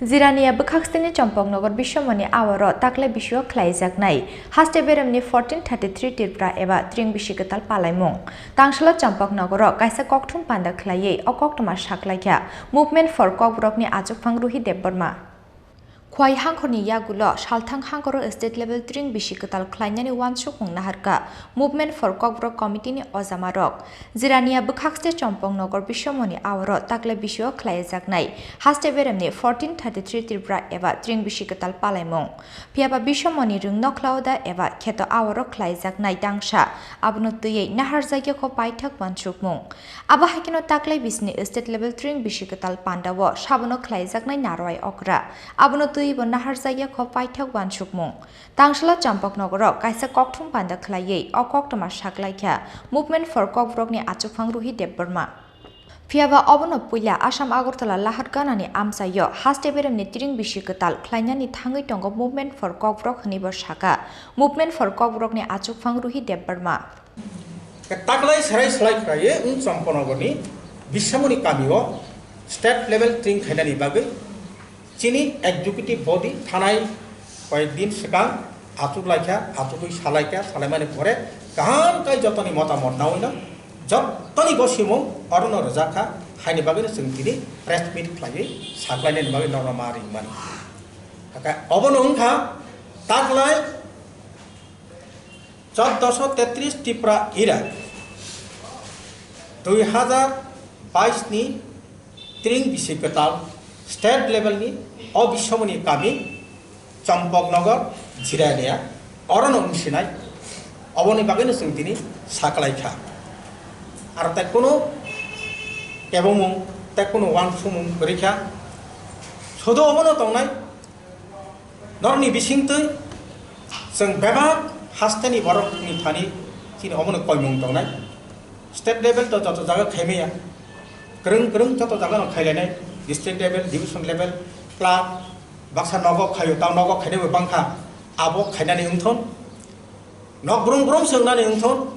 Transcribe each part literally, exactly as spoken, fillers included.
Jirania bwkhaksteni Chompoknogor Biswamoni awaro taklai bisio khlaijaknai haste beremni fourteen thirty-three Tripura eba Tring Bisi Kwtal palaimung. Tangsalo Chompoknogoro kaisa kokthum panda khlaiwi o koktwma saklaikha Movement for Kokborokni achukphang Ruhi Debbarma. Khwai hangkhorni yagulo salthang hangkhoro state level Tring Bisi Kwtal khlainani uansukmung naharkha Movement for Kokborok Committee ni ojamarok. Jirania bwkhakste Chompoknogor Biswamoni awaro taklai bisio khlaijaknai haste beremni fourteen thirty-three Tripura eba Tring Bisi Kwtal palaimung. Phiyaba Biswamoni rwng nokhlao da eba kheto awaro khlaijaknai tangsa, abono twiwi naharjakya kho paithak uansukmung. Abo hai kheno taklai bisini state level Tring Bisi Kwtal pandao sabono khlaijaknai narwai okra, abono twiwi bo naharjakya kho paithak uansukmung. Tangsala Champaknogoro kaisa kokthum panda khlaiwi o koktwma saklaikha Movement for Kokborokni achukphang Ruhi Debbarma. Phiyaba obono puila Assam Agartala Lahat Ganani amchaio haste beremni Tring Bisi Kwtal khlainani thangwi tongo Movement for Kokborok hwnwibo saka Movement for Kokborokni achukphang Ruhi Debbarma. Taklai serai selai khlaiwi wng Champaknogorni Biswamoni kamio state level tring khainani bagwi chini executive body thanai koyek din swkang achuk laikha, achugwi salaikha, salaimani pore kaham khe jotoni motamot nawi no jotoni gosimung orono rwjakha, haini bagwino chwng tini press meet khlaiwi saklainani bagwi norno ma ringmani. Hakai obono wngkha taklai Chauddosho tetris Tripura era dui hazar bais ni Tring Bisi Kwtal state level ni o Biswamoni kami Champaknogor Jirania orono wngsinai, oboni bagwino chwng tini saklaikha. Aro tei kunu kebomung tei kunu uansukmung kwrwikha, sudu obono tongnai. Norokni bisingtwi chwng bebak hasteni borokni thani chini omono koimung tongnai. State level to joto jaga khaimaya. Kwrwng kwrwng joto jagano khailainai. District level, division level, club, baksa nogo khaio, tamo nogo khainaibo bangkha. Abo khainani wngthon. Nok brum brum se wngnani wngthon.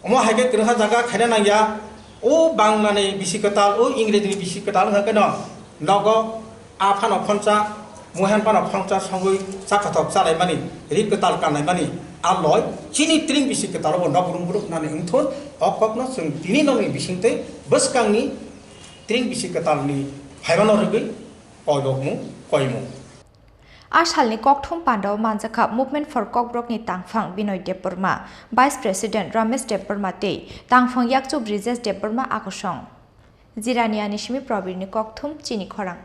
Omo hai khe kwrwngsa jaga khaina nangya, o Bangla ni bisi kwtal, o Ingreji ni bisi kwtal wngkha khe no nogo a phano khonsa, muihan phano khonsa songwi chakhathok chalaimani, ri kwtal kanlaimani, a loi chini tring bisi kwtal bo nok brum brum nani wngthun, o kok no chwng tini nokni bisingtwi bwskang ni tring bisi kwtal ni phaimano rwgwi koilokmung koimung. A salni kokthum pandao manjakha Movement for Kokborokni tangphang Binoy Debbarma, Vice President Ramesh Debbarma tei tangphang yakchu Brijesh Debbarma akosong. Jirania ni simi Probirni kokthum chini khorang.